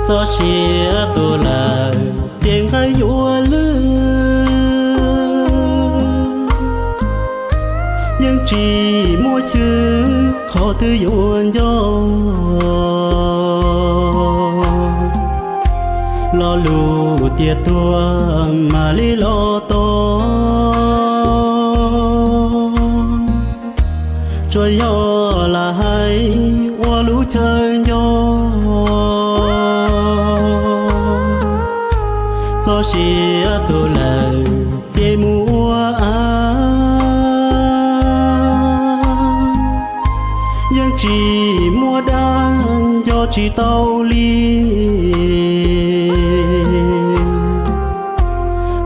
Txoj sia tu lawm ces nqaij yuav lwj, yeej tsis muaj xyw qhov twg yuav nco. Lo lus tias tuag mam li los tos, tsuas yog lam hais ua lub chaw nco. Txoj sia tu lawm ces mus ua av, yeej tsis muaj dab nco tsis tau li.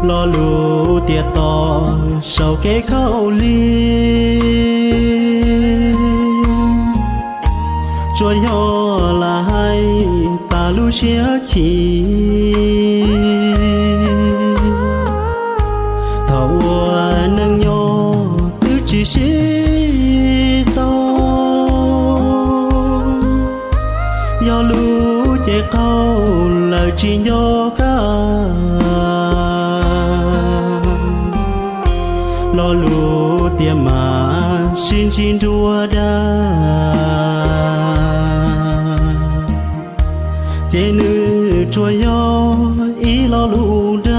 Lo lus tias tos saum kev khaub lig, tsuas yog lam hais tas lub siab chim. Thaum ua neej nyob twb tsis sib tau, yog lub cev qaug lawm tsis nco qab. Lo lus tias mam sib ntsib nruab dab, ces nws tsuas yog ib lo lus dag.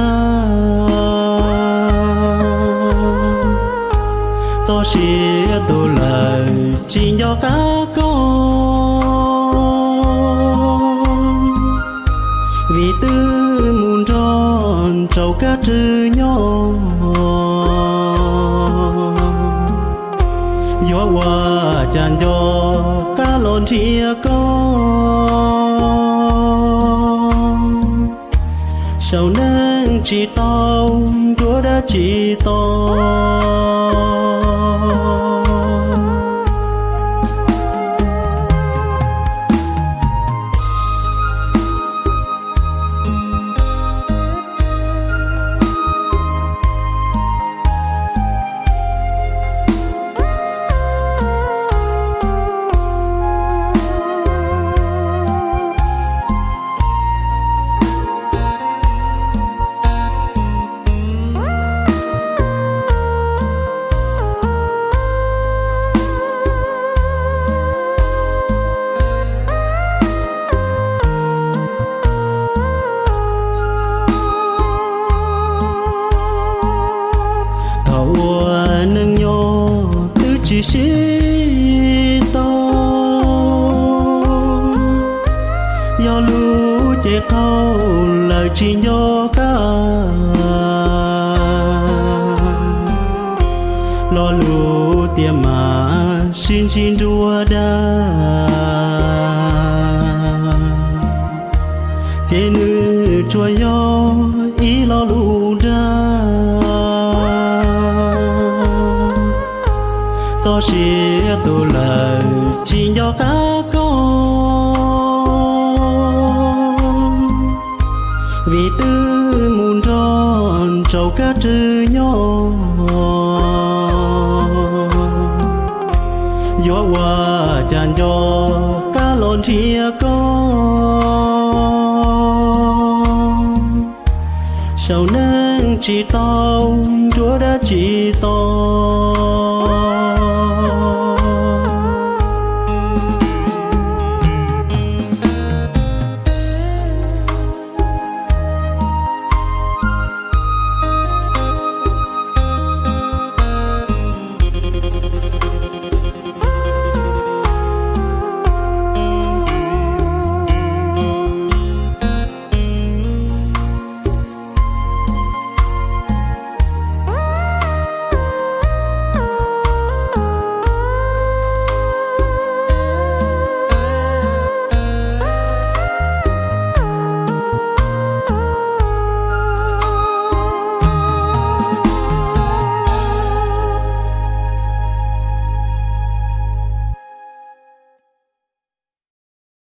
Txoj sia tu lawm tsis nco qab koj, vim twb mus nrog rau kab rwg nyob. Yuav ua cas nco qab los nrhiav koj, saum neej tsis tau nruab dab tsi tos. Thaum ua neej nyob twb tsis sib tau, yog lub cev qaug lawm tsis nco qab. Lo lus tias mam sib ntsib nruab dab, ces nws tsuas yog ib lo lus dag. Txoj sia tu lawm tsis nco qab koj, vim twb mus nrog rau kab rwg nyob. Yuav ua cas nco qab los nrhiav koj, saum neej tsis tau nruab dab tsi tos.